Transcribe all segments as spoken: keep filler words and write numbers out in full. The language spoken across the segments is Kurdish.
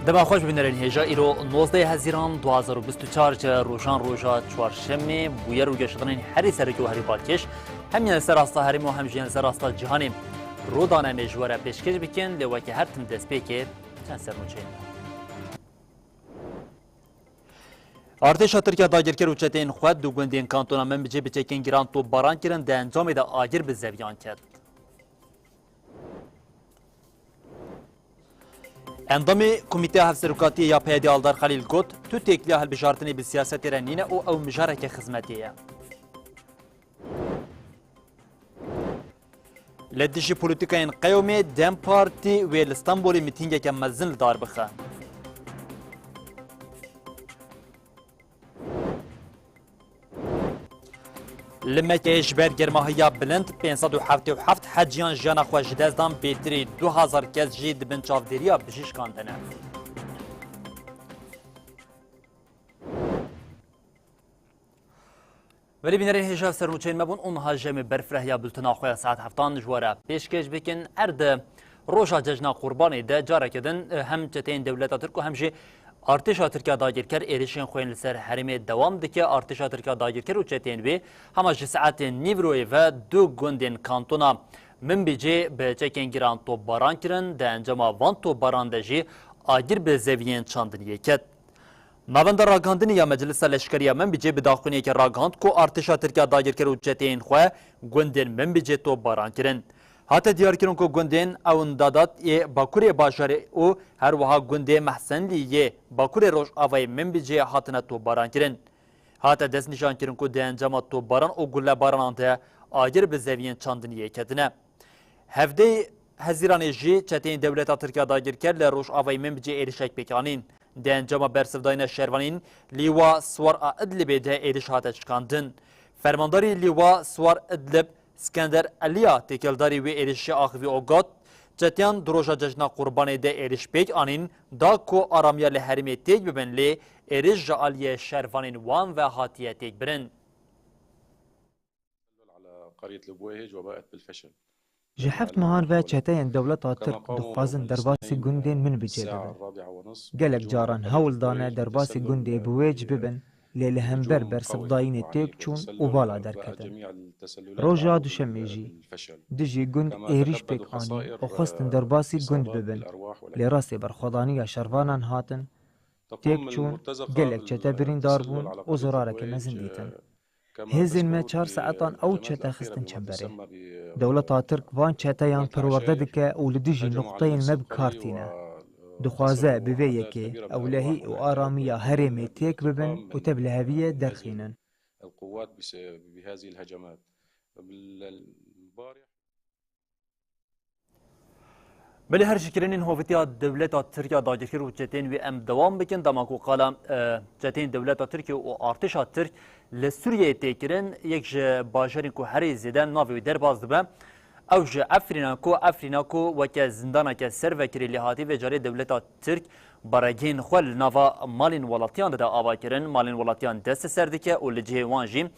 Dema xweş bibînerên hêja, îro nozdeh Hezîran du hazar û bîst û çar, rojan roja çarşemê, bûyer û geşedanên herî serokî û herî balkêş, hem yên li ser asta herêmê û hem jî yên li ser asta cîhanê. Rodan em ê ji we re pêşkêş bikin, lê weke her tim destpêkê çend sernûçeyên. Artêşa Tirkiya dagirker û çeteyên xwe du gundên kantona Minbicê bi çekên giran topbaran kirin, di encamê de agir bi zeviyan ket. Endamê Komîteya Hevserokatiyê ya P Y D Aldar Xelîl got, tu têkiliya hilbijartinê bi siyasetê re nîne û ew mijareke xizmetê ye. Li dijî polîtîkayên qewimê DEM Partî wê li Stenbolê mitîngeke mezin li dar bixe. Li Mekkeyê ji ber germahiya bilind pênc sed û heftê û heft heciyan jiyana xwe ji dest dan, bêtirî du hezar kes jî di bin çavdêriya bijîşkan de ne. Belê bînerên hêja, sernûçeyên me bûn û niha ji em ê berfireh ya bultena xwe ya saet heftan ji we re pêşkêş bikin. Erd Roja cejna Qurbanê de careke din, e, hem çeteyên dewleta Tirk û hem jî artêşa Tirk ya dagirker êrişên xwe yên li ser herêmê dewam dike. Artêşa Tirk ya dagirker û çeteyên wê hema ji saetên nîvroyê ve du gundên kantona Minbicê bi çekên giran topbaran kirin. Di encama van topbaran de jî agir bi zeviyên çandiniyê ket. Navenda ragihandinê ya Meclisa Leşkerî ya Minbicê bi daxuyaniyekê ragihand ku artêşa Tirk ya dagirker û çeteyên xwe gundên Minbicê topbaran kirin. Hate diyarkirin ku gundên Ewndadat yê bakurê bajarê û her wiha gundê Mehsenlî yê bakurê rojavayê Minbicê hatine topbaran kirin. Hate destnîşankirin ku di encama topbaran û gulebaranan de agir bi zeviyên çandiniyê ketine. Hevdeyê Hezîranê jî çeteyên dewleta Tirk ya dagirker li rojavayê Minbicê êrişek pêk anîn. Di encama bersivdayîna şervanên Lîwa Swar a Idlibê de êriş hate şikandin. Fermandarê Lîwa Swar Idlib Skender Eliya têkildarî wê êrişê axivî û got, çeteyan di roja cejna Qurbanê de êriş pêk anîn, da ku aramiya li herêmê têk bibin, lê êriş ji aliyê şervanên wan ve hatiye têkbirin. Ji heft mehan ve çeteyên dewleta Tirk dixwazin derbasî gundên Minbicê bibin. Gelek caran hewl dane derbasî gundê bi wêc bibin, lê li hember bersivdayînê têk çûn û bala derketin. Roja duşemê jî dijî gund êrîş pêk anî û xwestin derbasî gund bibin, lê rastê berxwedaniya şervanan hatin, têk çûn, gelek çete birîndar bûn û zirareke mezin dîtin. Hêzên me çar saetan ew çete xistin çemberê. Dewleta Tirk van çeteyan perwerde dike û li dijî nuqteyên me bi kar tîne. Dixwaze bi vê yekê ewlehî û aramiya herêmê têk bibin û tevliheviyê derxînin. Belê her şikirinên hovitiya dewleta Tirk ya dagirker û çeteyên wê em dewam bikin. Dema ku qala, e, çeteyên dewleta Tirkiyê û artêşa Tirk li Sûriyeyê tê kirin, yek ji bajarên ku herî zêde navê wî derbas dibe, ew ji Efrîna ku, Efrîna ku weke zindaneke servekirî lê hatî, vê carê dewleta Tirk baregehên xwe li nava malên welatiyan dide avakirin, malên welatiyan desteser dike û li cihê wan jî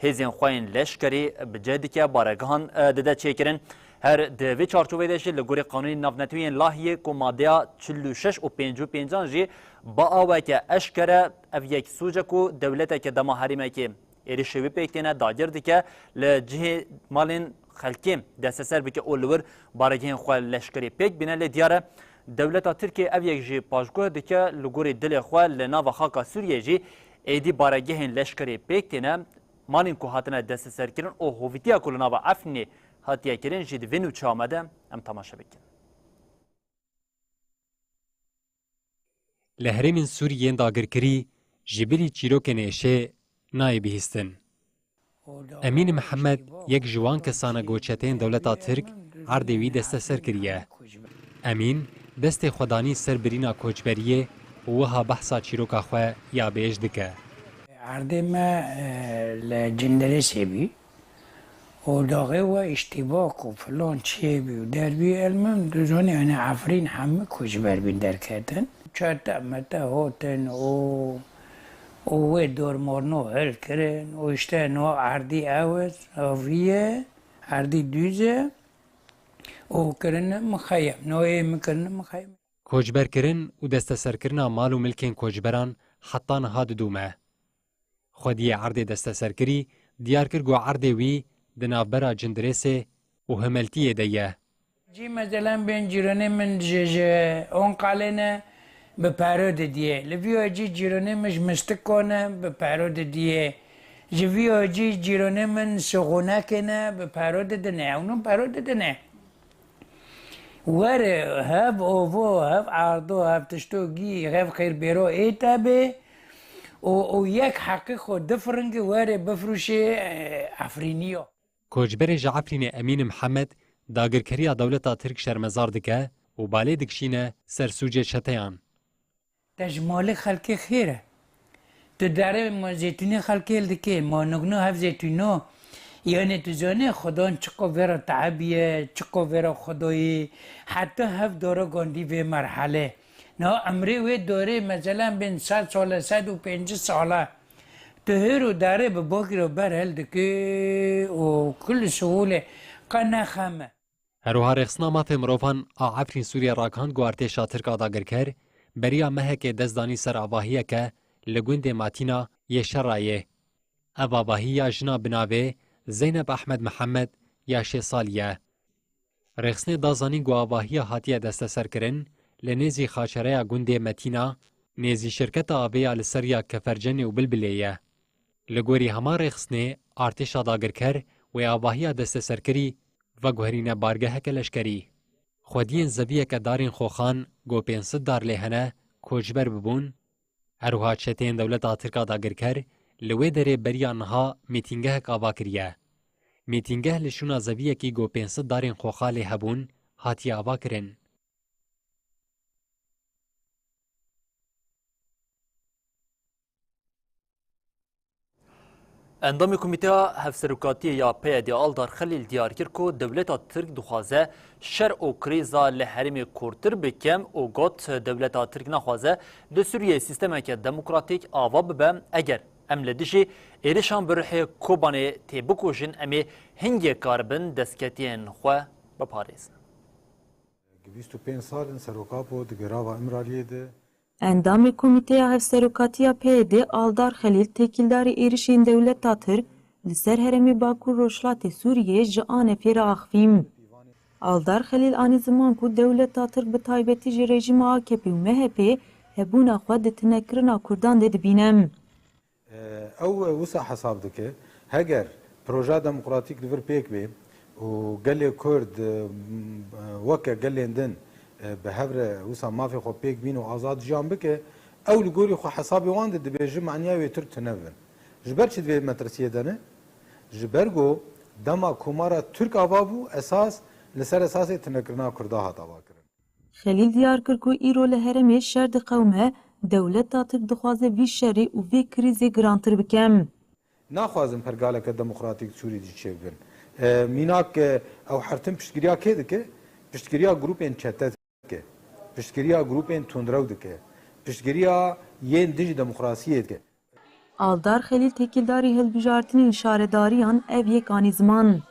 hêzên xwe yên leşkerî bi cih dike, baregehan, e, dide çêkirin. Her di vê çarçoveyê de jî li gorî Qanûnê Navnetewî yên Lahiyê ku madeya çil û şeş û pêncî û pêncan jî bi aweke eşkere ev yek sûc e ku dewleteke dema herêmekê êrişê wî pêk têne dagir dike, li cihê malên xelkê desteser bike û li wir baregehên xwe leşkerî pêk bîne. Lê diyar e, dewleta Tirkiyê ev yek jî paşguh dike, li gorî dilê xwe li nava xaka Sûriyê jî êdî baregehên leşkerî pêk têne. Malên ku hatine desteserkirin û hovîtiya ku li nava Efrînê hatiye kirin jî di vê nûçeya me de em temaşe bikin. Li herêmên Sûriyê yên dagirkirî ji bilî çîrokên êşê nayê bihîstin. Emîn Mihemed yek ji wan kesan e ku çeteyên dewleta Tirk erdê wî desteser kiriye. Emîn destê xwe danî ser birîna koçberiyê û wiha behsa çîroka xwe ya bêj dike. Erdê me, e, li Cindirêsê bî. Û daxê we îştîbak û filan çiyê bî û derbî elmim dizanî, yani Efrîn hemû koçber bîn derketin. Çete mete hatin û, û wê dormorno hil kirin û işte no erdî ew e, vî ye, erdî dûz e û kirine mixeyem. No ê min kirine mixeyem. Koçberkirin û desteserkirina mal û milkên koçberan heta niha didome. Xwediyê erdê desteserkirî diyar kir ku erdê wî di navbera Cindirêsê û Himeltiyê de ye. Cî mezelan bên cîronê min ji, ji Onqalê ne, bi pero didiyê. Li vî cî cîronê min ji Mistiko ne, bi pero didiyê. Ji vî cî cîronê min Sixûnekê ne, bi pero didine. Ew nû pero didine. Were hev ovo, hev ardo, hev tişto gî, hev xêrbêro ê te bê û, û yek heqî xwe difiringe were bifrûşê, e, Efrîniyo. Koçberê ji Efrînê Emîn Mihemed dagirkeriya dewleta Tirk şermezar dike û balê dikişîne ser sûcê çeteyan. Te ji malê xelkê xêr e. Tu darê ma zeytûnê xelkê li dikê, ma nigno hev zeytûno. Yanê tu zanê Xudan çiqo vê re teebiye, çiqo vê re Xudayê, heta hev dara gandî vê merhelê. Niha emrê wê dorê, mezelan bên sed sal e, sed û pêncî sal e. Tu hêr û darê bi bakî re ber hel dikê û kul sihûlê qe ne xem e. Her wiha rêxistina mafê mirovan a Efrîn Sûriyê ragihand ku artêşa Tirk a dagirker beriya mehekê dest danî ser avahiyeke li gundê Matîna yê Şerayê. Ev avahî ya jina bi navê Zeynep Ehmed Mihemed ya şêst salî ye. Rêxistinê da zanîn ku avahiya hatiye desteserkirin li nêzî xaçereya gundê Metîna, nêzî şirketa avê ya li ser ya Kefercenê û Bilbilê ye. Li gorî hema rêxistinê, artêşa dagirker wê avahiya desteserkirî veguherîne bargeheke leşkerî. Xwediyên zeviyeke darên xoxan ku pênc sed dar lê hene, koçber bibûn. Her wiha çeteyên dewleta Tirk a dagirker li wê derê beriya niha mîtîngehek ava kiriye. Mîtîngeh li şûna zeviyekî ku pênc sed darên xoxa lê hebûn, hatiye avakirin. Endamê Komîteya Hevserokatiyê ya P Y D Aldar Xelîl diyar kir ku dewleta Tirk dixwaze şer û krîza li herêmê kûrtir bike û got, dewleta Tirk naxwaze di Sûriyeyê sîstemeke demokratîk ava bibe. Eger em li dijî êrişan bi ruhê Kobanê têbikujin, em ê hingê karibin destketiyên xwe biparêzin. Bîst û pênc sal in Serok Apo di girava Îmraliyê de. Endamê Komîteya Hevserokatiya P Y D Aldar Xelîl têkildarî êrişên dewleta Tirk li ser herêmê Bakur Rojhilatê Sûriyê ji ANF'ê re axivî. Aldar Xelîl anî ziman ku dewleta Tirk bi taybetî jî rejîma A K P û M H P hebûna xwe di tinekirina Kurdan de dibîne. Ew wisa hesab dike, heger proja demokratîk li vir pêk bê û gelê Kurd, e, weke gelên din, e, bi hev re wisa mafê xwe pêk bîn û azad jiyan bike, ew li gorî xwe hesabê wan de dibêje maniya wê Tirk tune bibin. Ji ber çi divê metirsiyê de ne? Ji ber ku dema Komara Tirk ava bû, esas li ser esasê tunekirina Kurda hat avakirin. Xelîl diyar kir ku îro li herêmê şer diqewime, dewleta Tirk dixwaze vî şerê û vê krîzê girantir bike. Naxwazin pergaleke demokratîk Sûrî jî çêbibin. E, mînak, e, ew her tim piştgiriya kê dike? Piştgiriya grûpên çete dike. Piştgiriya grûpên tundrew dike. Piştgiriya yên dijî demokrasiyê dike. Aldar Xelîl têkildarî hilbijartinên şaredariyan ev yek anî ziman.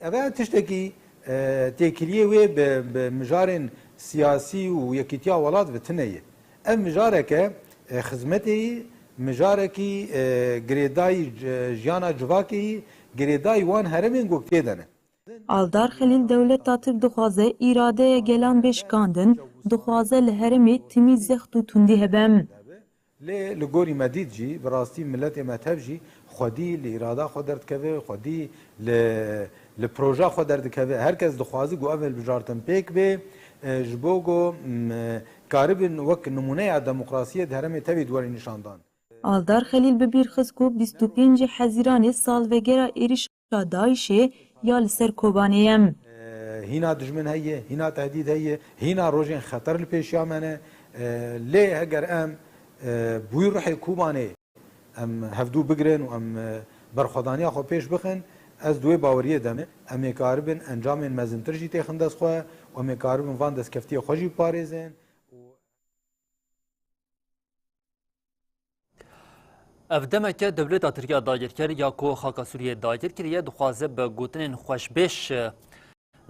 Ev e tiştekî, e, têkiliyê wê bi, bi mijarên siyasî û yekîtiya welat ve tune ye. Ev mijareke, e, xizmetê ye, mijarekî, e, girêdayî, e, jiyana civakê ye, girêdayî wan herêmên ku tê de ne. Aldar Xelîl dewleta Tirk dixwaze îradeya gelan bê şikandin, dixwaze li herêmê timî zext û tundî hebe. Lê li gorî me dît jî, bi rastî miletê me tev jî xwedî li îrada xwe derdikeve, xwedî li, li proja xwe derdikeve. Her kes dixwaze ku ev hilbijartin pêk bê, e, ji bo ku, m, karibin wek nimûneya demokrasiyê di herêmê tevî di werî nîşandan. Aldar Xelîl bi bîr xist ku bîst û pêncê Hezîranê salvegera êrişa DAIŞ'ê ya li ser Kobanê ye. E, hîna dijmin heye, hîna tehdîd heye, hîna rojên xeter li pêşiya me ne. E, lê heger em, e, bi wî ruhê Kobanê em hevdû bigirin û em, e, berxwedaniya xwe pêş bixin, ez di wê baweriyê de me. Em ê karibin encamên mezintir jî têxin dest xwe û em ê karibin van destkeftiyê xwe jî biparêzin. Ev demeke dewleta Tirkiye dagirker ya ku xaka Sûriyê dagir kiriye, dixwaze bi gotinên xweşbêş, e,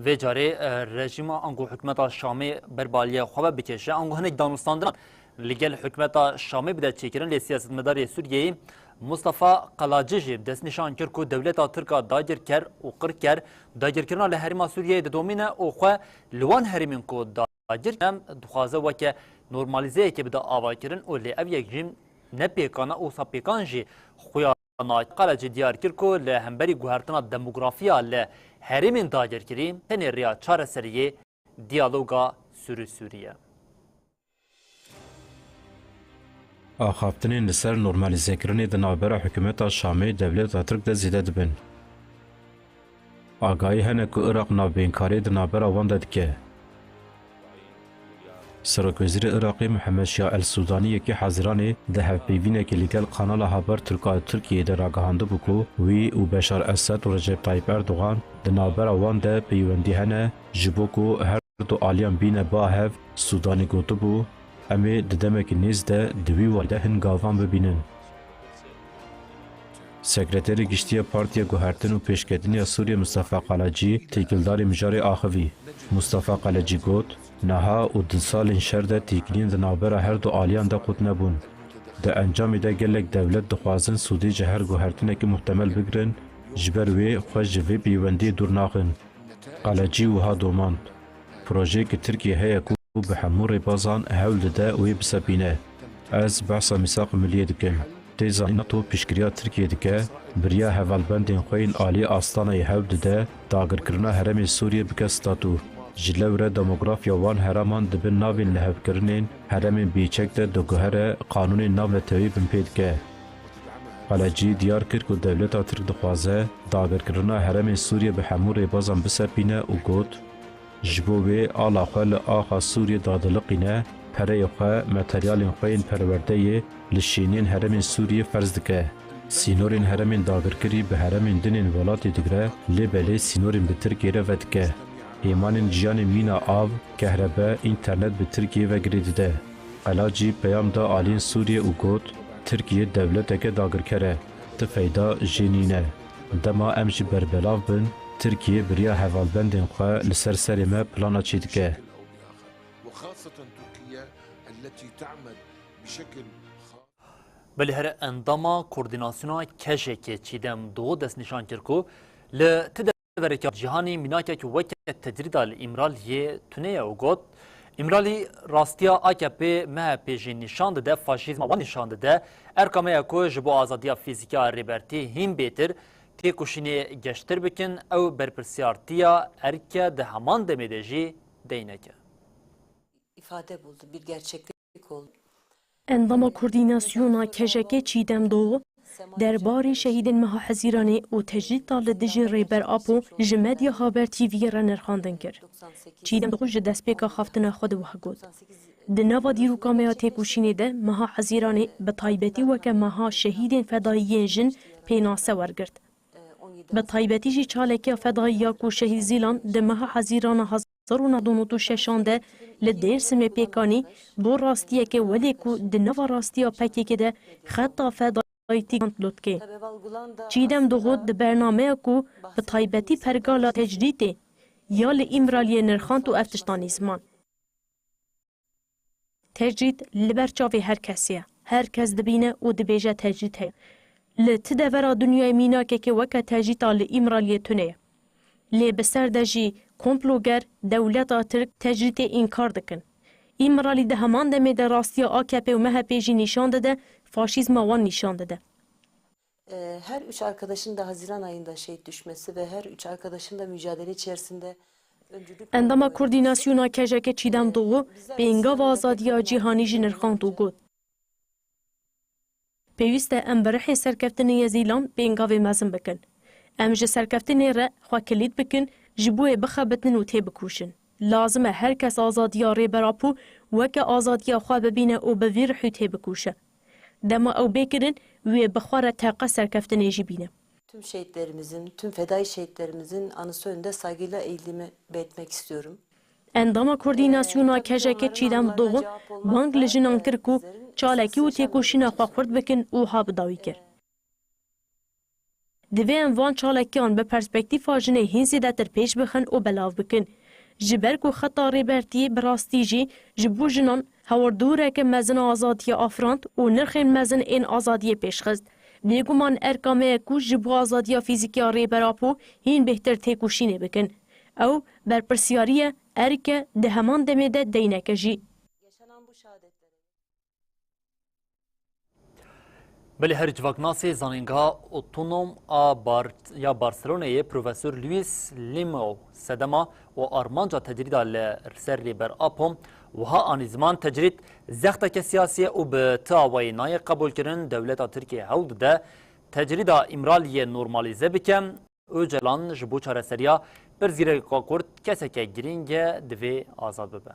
Vê carê, e, rejîma ango hikûmeta Şamê ber bi aliyê xwe ve bikêşe, ango hinek danûstandinan li gel hikûmeta Şamê bide çêkirin, lê siyasetmedarê Sûriyeyê Mustafa Qalaci jî destnîşan kir ku dewleta Tirk a dagirker û qirker dagirkirina li herêma Sûriyeyê didomîne û xwe li wan herêmên ku dagir em dixwaze weke normalîzeyekê bide avakirin û lê ev yek jî ne pêkan e û wisa pêkan jî xuya nake. Qalaci diyar kir ku li hemberî guhertina demografiya li herêmên dagirkirî tenê rêya çareseriyê diyaloga Sûrî-Sûrî ye. Axaftinên li ser normalîzekirinê di navbera hikûmeta Şamê û dewleta Tirk de zêde dibin. Agahî hene ku Iraq navbênkariyê di navbera wan de dike. Serokwezîrê Iraqê Mihemed Şiya El Sûdanî yekê Hezîranê di hevpeyvînekê li gel Kanala Haber Tirk a Tirkiyeyê de ragihandibû ku wî û Beşar Esed û Recep Tayyip Erdogan di navbera wan de peywendî hene, ji bo ku her du aliyan bîne ba hev. Sûdanî gotibû, em ê di demekî nêz de di wî warî de hin gavan bibînin. Sekreterê Giştî ya Partiya Guhertin û Pêşketinî ya Sûriyê Mistefa Qalaci têkildarî mijarê axivî. Mistefa Qalaci got, niha û di salên şer de têkiliyên di navbera her du aliyan de qut nebûn. Di encamê de gelek dewlet dixwazin sûdê ji her guhertinekî muhtemel bigirin, ji ber wê xwe ji vê peywendiyê dûr naxin. Qalaci wiha domand, projeyeke Tirkiyê heye ku bi hemû rêbazan hewl dide wê bisepîne. Ez behsa mîsaqa miliyê dikim. Tê zanîn NATO piştgiriya Tirkiyê dike, bi riya hevalbendên xwe yên alî Astanayê hewl dide dagirkirina herêmê Sûriyê bike statû. Ji lewre demografya wan heraman di bin navên lihevkirinên herêmên bêçek de diguhere qanûnên navneteweyî binpê dike. Qelecî diyar kir ku dewleta Tirk dixwaze dagirkirina herêmên Sûriyê bi hemû rêbazan bisepîne û got, ji bo wê ala xwe li axa Sûriyê dadiliqîne, pereyê xwe, materyalên xwe yên perwerdeyê li şêniyên herêmên Sûriyê ferz dike. Sînorên herêmên dagirkirî bi herêmên din ên welatê digire, lê belê sînorên bi Tirkiyê re vedike. Hêmanên jiyanê mîna av, kehrebe, înternet bi Tirkiyê ve girê dide. Qelacî peyam da aliyên Sûriyê û got, Tirkiye dewleteke dagirker e, ti feyda jê nîne. Dema em jî berbelav bin, Tirkiye bi riya hevalbendên xwe li ser serê me plana çêdike. وخاصة تركيا التي تعمل بشكل خاص. Belê here endama koordînasyona K J K Çîdem Doğu destnîşan kir ku li ti devereke cîhanî mînakek weke tecrîda li Îmraliyê tune ye û got, Îmralî rastiya A K P M H P jî nîşan dide, faşîzma wan nîşan dide. Erka me ye ku ji bo azadiya fîzîkî a Rêbertî hîn bêtir têkoşînê geştir bikin, ew berpirsiyartiya erke di heman demê de jî deyneke. ifade buldu, bir gerçeklik oldu. Endama koordînasyona K J K Çîdem Doğu derbarê şehîdên meha Hezîranê û tecrîda li dijî Rêber Apo ji Medya Haber T V'yê re nirxandin kir. Çîdem Doğu ji destpêka xaftina xwe de wiha got, Di nava dîroka me ya têkoşînê de meha Hezîranê bi taybetî weke meha şehîdên fedayiyên jin pênase wergirt. Bi taybetî jî çalekiya fedayî ya ku şehîd Zîlan di meha Hezîrana hezar û neh sed û newid û şeşan de li Dêrsimê pêk anî, bû rastiyeke welê ku di nava rastiya P K K de xeta fedayîtî kant lotke. Çîdem Doğu di bernameya ku bi taybetî pergala tecrîdê ya li Îmraliyê nirxand û ev tişt anî ziman. Tecrîd li ber çavê her kesê ye. Her kes dibîne û dibêje tecrîd heye. Li ti devera dinyayê mînakekê weke tecrîda li Îmraliyê tune ye. Lê bi ser de jî komploger, dewleta Tirk tecrîdê înkar dikin. Îmralî di heman demê de rastiya A K P û M H P jî nîşan dide, faşîzma wan nîşan dide. Ee, her üç arkadaşın da Haziran ayında şehit düşmesi ve her üç arkadaşın da mücadele içerisinde öncülük Endama koordînasyona K J K Çîdem Doğu pêngava azadiya cîhanî jî nirxand û got, Pêwîst e em bi rihê serkeftinê yê Zîlan pêngavê mezin bikin. Em ji serkeftinê re xwe kilît bikin, ji bo wê bixebitin û têbikoşin. Lazim e her kes azadiya Rêber Apo weke azadiya xwe bibîne û bi vî rihî têbikoşe. Dema ew bê kirin, wê bi xwe re teqe serkeftinê jî bîne. Tüm şehitlerimizin, tüm fedai şehitlerimizin anısı önünde saygıyla eğildiğimi belirtmek istiyorum. Endama koordînasyona K J K Çîdem Doğu bang li jinan kir ku çalakî û têkoşîna xwe xurt bikin û ha bi dawî kir. Divê em van çalakiyan bi perspektîfa jinê hîn zêdetir pêş bixin û belav bikin. Ji ber ku xeta rêbertiyê bi rastî jî ji bo jinan hewardoreke mezin a azadiyê afirand û nirxên mezin ên azadiyê pêş xist. Bêguman erka me ye ku ji bo azadiya fîzîkî ya Rêber Apo hîn bêhtir têkoşînê bikin. Ew berpirsiyarî ye, erk e, di heman demê de deyneke jî. Belê her civaknasê Zanîngeha Otonom a Bar-, ya Barcelonayê Profesor Luis Limau sedema û armanca tecrîda li ser Rêber Apo wiha anî ziman: tecrîd zexteke siyasî ye û bi ti awayî nayê qebûlkirin. Dewleta Tirkiyê hewl dide tecrîda Îmraliyê normalîze bike. Ocalan ji bo çareseriya pirsgirêka Kurd keseke girîng e, divê azad bibe.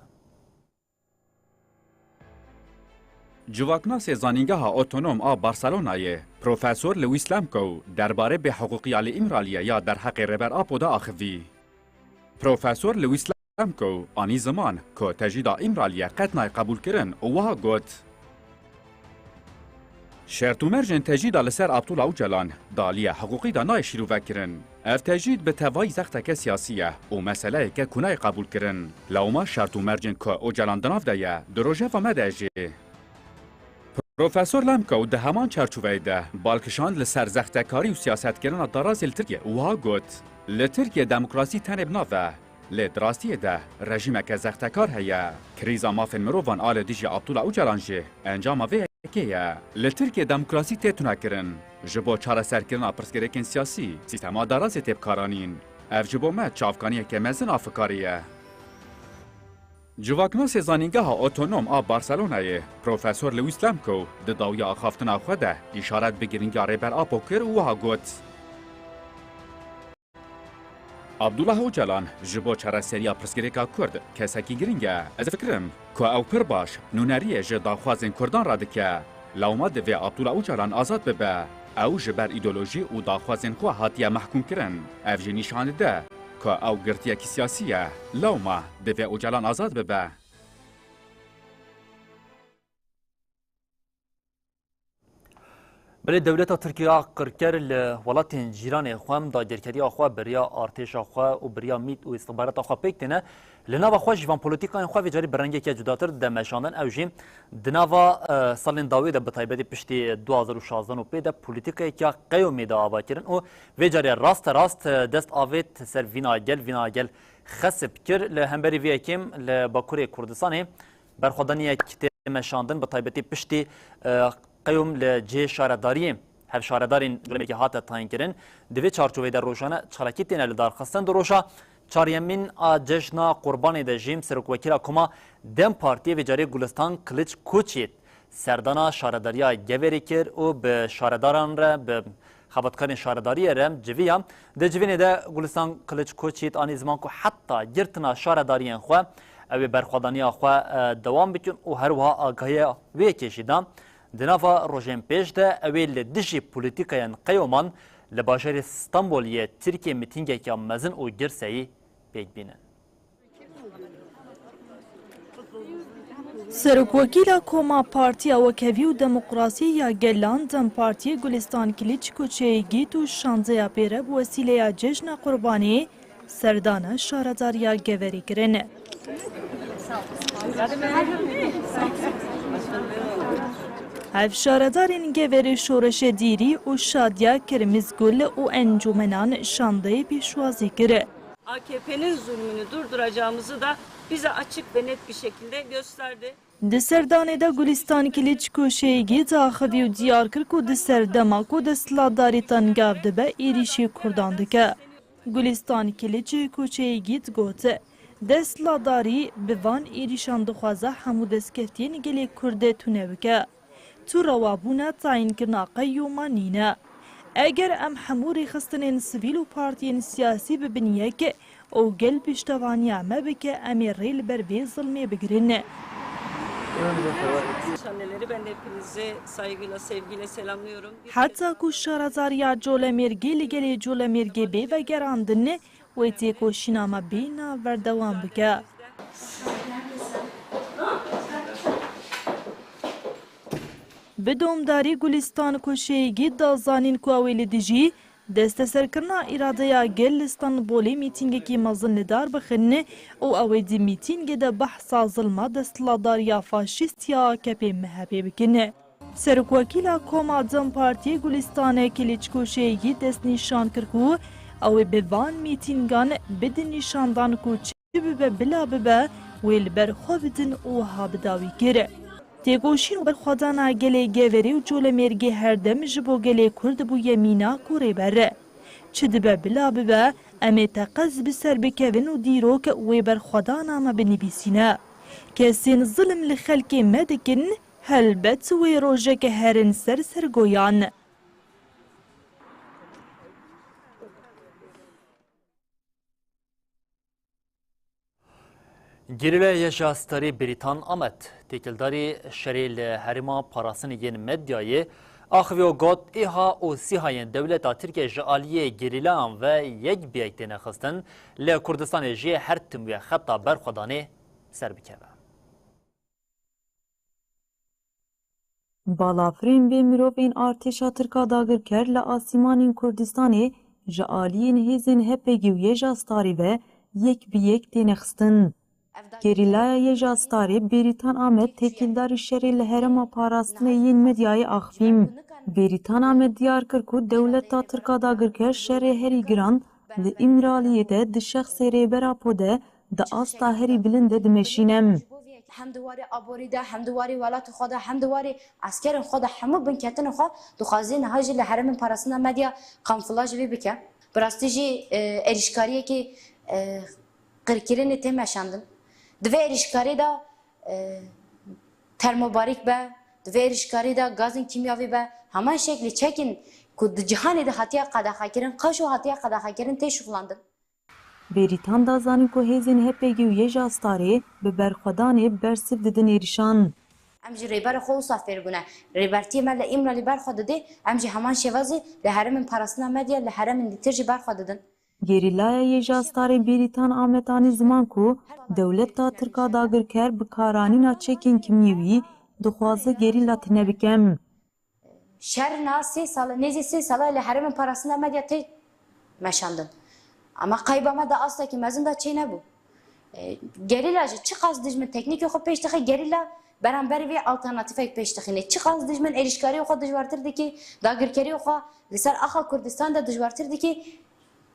Civaknasê Zanîngeha Otonom a Barcelonayê, Profesor Luis Lemkou, derbarê bêhiqûqiya li Îmraliyê ya derheqê Rêber Apo de axivî. Profesor Luis Lemkou anî ziman ku tecrîda Îmraliyê qet nayê qebûlkirin û wiha got: Şert û mercên tecrîda li ser Abdullah Ocalan di aliyê hiqûqî de nayê şîrovekirin. Ev tecrîd bi tevayî zexteke siyasî ye û meseleyeke ku nayê qebûlkirin. Lewma şert û mercên ku Ocalan di nav de ye, di rojeva me de jî. Profesor Lemkou di heman çarçoveyê de bal kişand li ser zextekarî û siyasetkirina darazê li Tirkiyê û wiha got: Li Tirkiyê demokrasî tenê bi nav e. Lê di rastiyê de rejîmeke zextekar heye. Krîza mafên mirovan a li dijî Abdullah Ocalan jî encama vê yekê ye. Li Tirkiyê demokrasî tê tunekirin. Ji bo çareserkirina pirsgirêkên siyasî, sîstema darazê tê bikaranîn. Ev ji bo me çavkaniyeke mezin a fikarî ye. Civaknasê Zanîngeha Otonom a Barcelonayê, Profesor Luis Lemkou, di dawiya axaftina xwe de îşaret bi girîngiya Rêber Apo kir û wiha got: Abdullah Ocalan ji bo çareseriya pirsgirêka Kurd kesekî girîng e. Ez difikirim ku ew pir baş nûneriyê ji daxwazên Kurdan re dike. Lewma divê Abdullah Ocalan azad bibe. Ew ji ber îdeolojî û daxwazên xwe hatiye mehkûmkirin. Ev jî nîşan dide ku ew girtiyekî siyasî ye. Lewma divê Ocalan azad bibe. Belê dewleta Tirkî ya qirker li welatên cîranê xwe em dagirkeriya xwe bi riya artêşa xwe û bi riya mît û îstixbarata xwe pêk têne. Li nava xwe jî van polîtîkayên xwe vê carî bi rengeke cudatir dide meşandin. Ew jî di nava, e, salên dawî de, bi taybetî piştî du hazar û şazdan û pê de polîtîkayeke qeyomê de ava kirin û vê carê raste rast, e, dest avêt ser Vîna Gel, Vîna Gel xesip kir. Li hemberî vê yekê li Bakurê Kurdistanê berxwedaniyek tê meşandin, bi taybetî piştî, e, qeyûm li cihê şaredariyê hevşaredarên Colemêrgê hate tayînkirin. Di vê çarçoveyê de rojane çalakî têne lidarxistin. Di roja çaryemîn a cejna Qurbanê de jî Serokwekîla Koma DEM Partiyê vê carê Gulistan Kiliç Koçyiğit serdana şaredariya Geverê kir û bi şaredaran re, bi xebatkarên şaredariyê re civiya. Di civînê de Gulistan Kiliç Koçyiğit anî ziman ku heta girtina şaredariyên xwe ew ê berxwedaniya xwe, e, dewam bikin û her wiha agahiya wê yekê jî da. Di nava rojên pêş de ew ê li dijî polîtîkayên qeyoman li bajarê Stenbolê yê Tirkiyê mitîngeke mezin û girseyî pêk bînin. Serokwekîla Koma Partiya Wekhevî û Demokrasiyê ya Gelan, DEM Partiyê, Gulistan Kiliç Koçyegît û şandeya pê re bi wesîleya Cejna Qurbanê serdana şaredariya Geverê kirin. Hevşaredarên Geverê Şoreşe Dîrî û Şadiya Kirmizgul û encûmenan şandeyê pêşwazî kir. A K P'nin zulmünü durduracağımızı da bize açık ve net bir şekilde gösterdi. Di serdanê de Gulistan Kiliç Koçyegît axivî û diyar kir ku di serdema ku desthilatdarî tengav dibe, êrîşî Kurdan dike. Gulistan Kiliç Koçyegît got, desthilatdarî bi van êrîşan dixwaze hemû destkeftiyên gelê Kurd tune bike. Tu rewabûna tayînkirina qeyûma nîne. Eger em hemû rêxistinên sivîl û partiyên siyasî bibin yek û gel piştevaniya me bike, em ê rê li ber vê zilmê bigirin. Anneleri, ben de hepinizi saygıyla, sevgiyle selamlıyorum. Heta ku şaredariya Colemêrgê li gelê Colemêrgê bê vegerandin, wê têkoşîna me bê nav berdewam bike. Bi domdarî Gulistan Koçyegît da zanîn ku ew ê li dijî Desteserkirina îradeya gel li Stenbolê mîtîngekî mezin li dar bixin û ew ê di mîtîngê de behsa zilma desthilatdariya faşîst ya A K P M H P bikin. Serokwekîla Koma DEM Partiyê Gulîstane Kilîçkoşê yî destnîşan kir ku ew ê bi van mîtîngan bidin nîşandan ku çi bibe bila bibe wê li ber xwe bidin û wiha bi dawî kir. Têkoşîn û berxwedana gelê Geverê û Colemêrgê her dem ji bo gelê Kurd bûye mînak û rêber. Çi dibe bila bibe, em ê teqez bi ser bikevin û dîrok wê berxwedana me binivîsîne. Kesên zilm li xelkê me dikin, helbet wê rojek herin ser sergoyan. Gerîlaya Yeja Starê Bêrîtan Amed, têkildarî şerê li herêma parastinê yên medyayê, axiviyo got, êha û sîha yên dewleta Tirkiye ji aliyê gerîlayan ve yek bi yek têne xistin, li Kurdistanê jî her tim wê xeta berxwedanê ser bikeve. Balafirên bê mirov ên artêşa Tirk a dagirker li asîmanên Kurdistanê ji aliyên hêzên H P G û Yeja Starê ve yek bi yek têne xistin. Gerîlaya Yeja Starê Bêrîtan Amed têkildarî şerê li herêma parastinê yên medyayê axivî. Bêrîtan Amed diyar kir ku dewleta Tirk a dagirker şerê herî giran li Îmraliyê de di şexsê Rêber Apo de di asta herî bilind de dimeşîne. Hem di warê aborî de, hem di warê welatê xwe de, hem di warê eskerên xwe de, hemû binketinên xwe dixwaze niha jî li herêmên parastina medya kamuflaj vê bike. Bi rastî jî, e, êrîşkariyekî, e, qirkirinê tê meşandin. Di vê êrîşkarî de, e, termobarîk be, di vê êrîşkarî de gazên kîmyavî be, heman şeklî çekên ku di cîhanê de hatiye qedexekirin, qaşo hatiye qedexekirin tê şixulandin. Bêrîtan da zanîn ku hêzên H P G û Yeja Starê bi berxwedanê bersiv didin êrîşan. Em jî rêberê xwe wisa fêr bûne. Rêbertiyê me li Îmralî berxwe didê, em jî heman şêwazî li herêmên parastina medya, li herêmên dîtir jî berxwe didin. Gerîlaya Yeja Starê Bêrîtan Amed anî ziman ku dewleta Tirk a dagirker bi karanîna çekên kîmyewî dixwaze gerîla tune bike. Şer na sê sal e, nêzî sê sal e li herêmên parastina medya tê meşandin. Ama qayba me di astekî mezin de çênebû. E, gerîla jî çiqas dijmin teknîkê xwe pêş dixe, gerîla beramberî vê alternatîfek pêş dixîne. Çiqas dijmin êrîşkariyê xwe dijwartir dikî, dagirkeriyê xwe li ser axa Kurdistan de dijwartir dikî,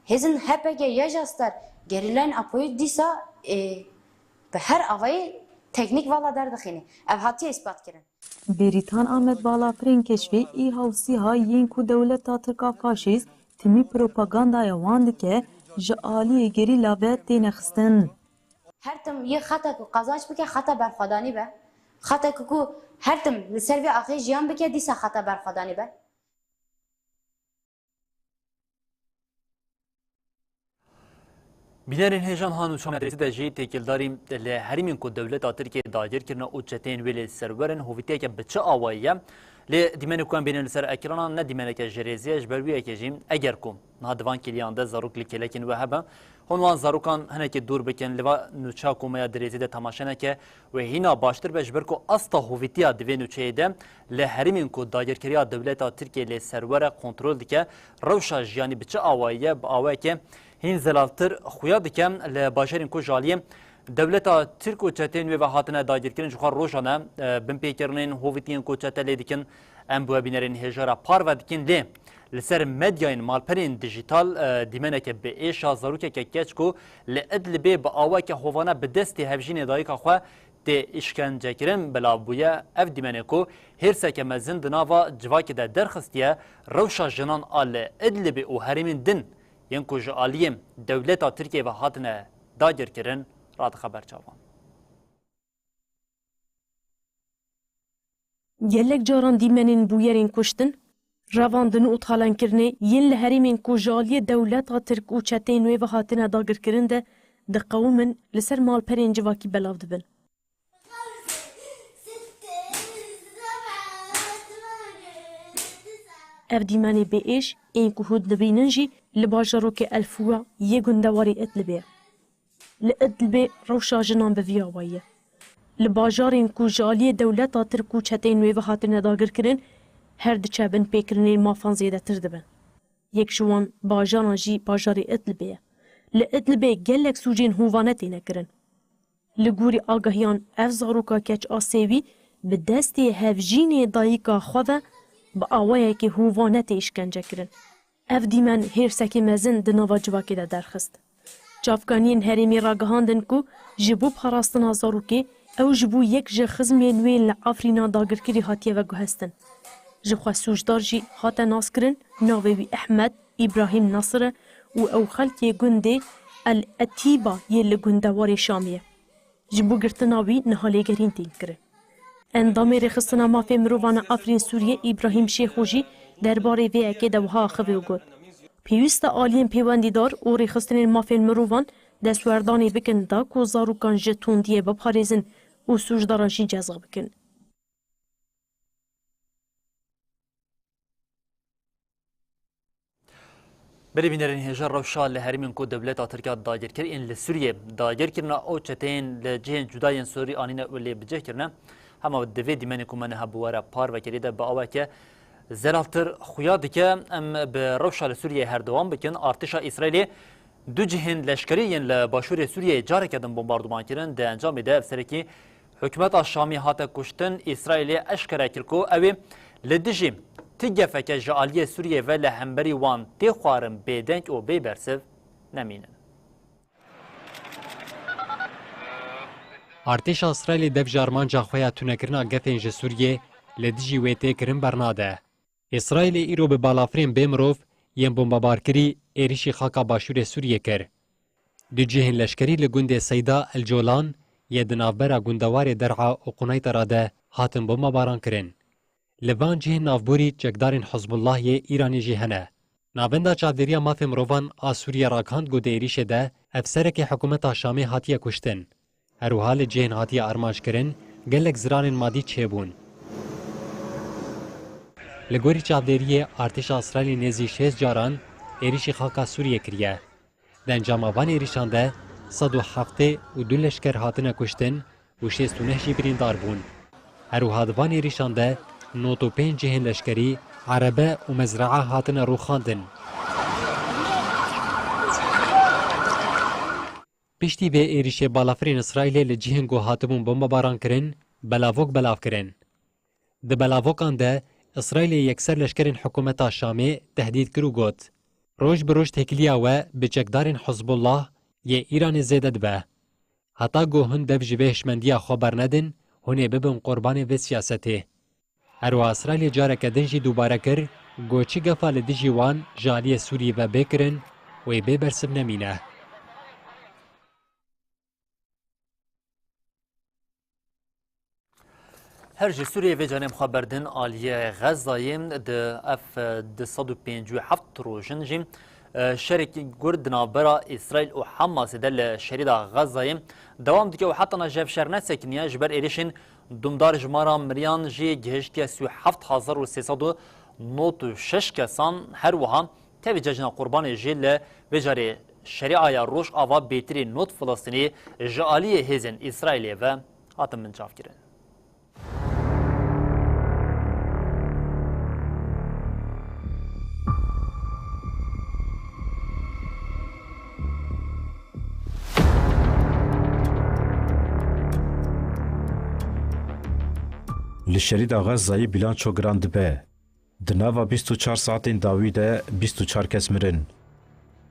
hêzin H P G, Yeja Star, gerîlayên Apoyî dîsa, e, bi her avayî teknîk vala derdixîne. Ev hatiye îspat kirin. Bêrîtan Amed balafirên keşfê îha û sîha yên ku dewleta Tirk a faşîst timî propagandaya wan dike, ji aliyê gerîla ve têne xistin. Her tim yê xeta ku qazanç bike, xeta berxwedanî be. Xeta ku, ku her tim li ser vê axê jiyan bike, dîsa xeta berxwedanî be. Bînerên hêja niha nûçeya me ya Dirêzî de jî têkildarî li herêmên ku dewleta Tirkiyê dagir kirine û çeteyên wê lê serwer in, hovîtiyeke bi çi awayî ye? Lê dîmenê ku em bînin li ser ekranan ne dîmeneke ji rêzê ye, ji ber wî yekê jî eger ku niha di van kêliyan de zarok li kêlekên we hebe, hûn wan zarokan hinekî dûr bikin, li va nûçeya ku me ya Dirêzî de temaşe neke, wê hîna baştir be, ji ber ku asta hovîtiya di vê nûçeyê de li herêmên ku dagirkeriya dewleta Tirkiyê lê serwer e kontrol dike, rewşa jiyanî bi çi awayî ye, bi awayekê hîn zelaltir xuya dike. Li bajarên ku ji aliyê dewleta Tirk û çeteyên wê ve hatine dagirkirin, ji xwe rojane, e, binpêkirinên hovîtiyên ku çete lê dikin, em bi we bînerên hêja re parve dikin. Lê li ser medyayên malperên dijîtal, e, dîmeneke bi êşa zarokeke keç ku li Idlibê bi aweke hovane bi destê hevjînê dayika xwe tê îşkencekirin belav bûye. Ev dîmenê ku hêrseke mezin di nava civakê de derxistiye, rewşa jinan a li Idlibê û herêmên din yên ku ji aliyê dewleta Tirkiyê ve hatine dagirkirin, radixe ber çavan. Gelek caran dîmenên bûyerên kuştin, revandin û talankirinê yên li herêmên ku ji aliyê dewleta Tirk û çeteyên wê ve hatine dagirkirin de diqewimin li ser malperên civakî belav dibin. Ev dîmenê bêêş ên ku hûn dibînin jî li bajarokê El Fûwa yê gundewarê Idlibê ye. Li Idlibê rewşa jinan bi vî awayî ye. Li bajarên ku ji aliyê dewleta Tirk û çeteyên wê ve hatine dagirkirin, her diçe binpêkirinên mafan zêdetir dibin. Yek ji wan bajaran jî bajarê Idlibê ye. Li Idlibê gelek sûcên hovane têne kirin. Li gorî agahiyan ev zaroka keç a sêwî bi destê hevjînê dayika xwe ve bi awayekî hovane tê îşkence kirin. Ev dîmen hêrsekê mezin di nava civakê de derxist. Çavkaniyên herêmê ragihandin ku ji bo parastina zarokê ew ji bo yek ji xizmên wê li Efrîna dagirkirî hatiye veguhestin. Ji xwe sûcdar jî hate naskirin, navê wî Ehmed Îbrahîm Nasir e û ew xelkê gundê El Etîba yê li gundewarê Şamê ye. Ji bo girtina wî niha lêgerîn tên kirin. Endamê Rêxistina Mafên Mirovan a Efrîn Sûriyê Îbrahîm Şêxo jî derbarê vê yekê de wiha axive û got, pêwîst e aliyên pêwendîdar û rêxistinên mafên mirovan destwerdanê bikin da ku zarokan ji tundiyê biparêzin û sûcdaran jî ceza bikin. Belê bînerên hêja rewşa li herêmên ku dewleta Tirk a dagir kir ên li Sûriyê dagirkirina û çeteyên li cihên cuda yên Sûrî anîne û lê bi cih kirine, hema di vê dîmenê ku me niha bi we re parve kirî de bi aweke zelaltir xuya dike. Em bi rewşa li Sûriyeyê her dewam bikin. Artêşa Îsraîlê du cihên leşkerî yên li başûrê Sûriyeyê careke din bombarduman kirin. Di encamê de ev serekî Hikûmeta Şamî hate kuştin, Îsraîlê eşkere kir ku ew ê li dijî ti gefeke ji aliyê Sûriyê ve li hemberî wan tê xwarin bêdeng û bê bersiv nemînin. Artêşa Îsraîlê dev ji armanca xwe ya tunekirina gefên ji Sûriyê li dijî wê tê kirin bernade. Îsraîlê îro bi balafirên bê mirov yên bombebarkirî êrîşî xaka başûrê Sûriyê kir. Du cihên leşkerî li gundê Seyda El Colan yê di navbera gundewarê Der'a û Quneytara de hatin bombebaran kirin. Li van cihên navborî çekdarên Hizbullah yê Îranê jî hene. Navenda Çavdêriya Mafê Mirovan a Sûriyê ragihand ku di êrîşê de efserekî hikûmeta Şamê hatiye kuştin. Her wiha li cihên hatiye armanckirin gelek ziranên madî çêbûn. Li gorî çavdêriyê, artêşa Îsraîlê nêzî şêst caran êrîşî xaka Sûriyê kiriye. Di encama van êrîşan de sed û heftê û du leşker hatine kuştin û şêst û neh jî birîndar bûn. Her wiha di van êrîşan de nod û pênc cihên leşkerî, erebe û mezraa hatine rûxandin. Piştî vê êrîşê balafirên Îsraîlê li cihên ku hatibûn bombebaran kirin, belavok belav kirin. Di belavokan de Îsraîlê yekser leşkerên hikûmeta Şamê tehdît kir û got, roj bi roj têkiliya we bi çekdarên Hizbullah yê Îranê zêde dibe. Heta ku hûn dev ji vê hişmendiya xwe bernedin, hûn ê bibin qurbanê vê siyasetê. Her wiha Îsraîlê careke din jî dubare kir, ku çi gefa li dijî wan ji aliyê Sûriyê ve bê kirin, wê bê bersiv nemîne. Her ji Sûriyê vê carê em xwe berdin aliyê Xezayê. Di ev du sed û pêncî û heft rojin jî, e, şerek gur di navbera Îsraîl û Hamasê de li şerîda Xezayê dewam dike û heta niha ji ev şer nesekiniye. Ji ber êrişên dumdar jimara miriyan jî gihiştiye sî û heft hezar û sê sed û nod û şeş kesan. Her wiha tevî cejna Qurbanê jî li vê carê şerîaya Rojava bêtirî nod Filistînî ji aliyê hêzên Îsraîlê ve hatin binçavkirin. Li şerîda Xezayê bîlanço giran dibe. Di nava bîst û çar saetên dawî de bîst û çar kes mirin.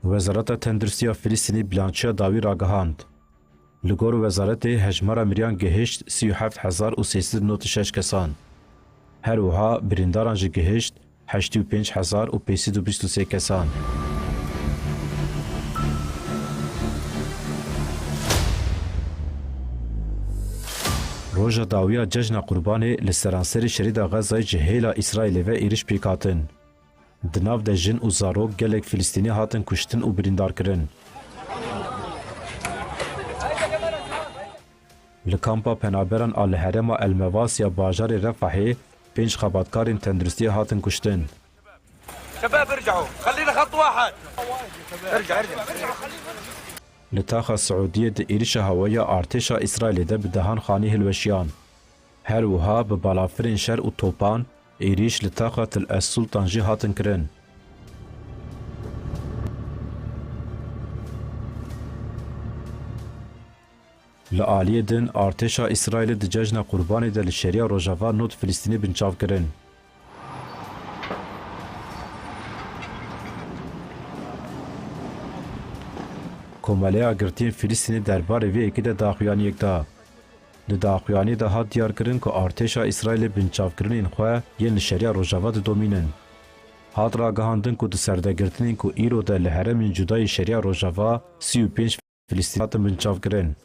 Wezareta Tenduristiya Filistînê bîlançoya dawî ragihand. Li gor wezaretê hejmara miriyan gihişt sî û heft hezar û sê sed û nod û şeş kesan. Her wiha birîndaran jî gihişt heştê û pênc hezar û pênc sed û bîst û sê kesan. Roja dawiya Cejna Qurbanê li seranserê şerîda Xezayê ji hêla Îsraîlê ve êrîş pêk hatin. Di nav de jin û zarok gelek Filistînî hatin kuştin û birîndar kirin. Li kampa penaberan a li herêma El Mevas ya bajarê Refahê pênc xebatkarên tenduristiyê hatin kuştin. شباب، ارجعوا، خلينا خط واحد. ارجع، ارجع. Li taxa Siûdiyê di êrişa hewayî ya artêşa Îsraîlê de bi dehan xanî hilweşiyan. Her wiha bi balafirên şer û topan êrîş li taxa Til Es Sultan jî hatin kirin. Li aliyê din, artêşa Îsraîlê di Cejna Qurbanê de li şeriya Rojava nod Filistînî binçav kirin. Komeleya Girtiyên Filistînê derbarê vê yekê de daxuyaniyek da. Di daxuyaniyê de hat diyarkirin ku artêşa Îsraîlê binçavkirinên xwe yên li şeriya Rojava didomînin. Hat ragihandin ku di serdegirtinên ku îro de li herêmên cuda yê şeriya Rojava sî û pênc Filistîn hatin binçavkirin.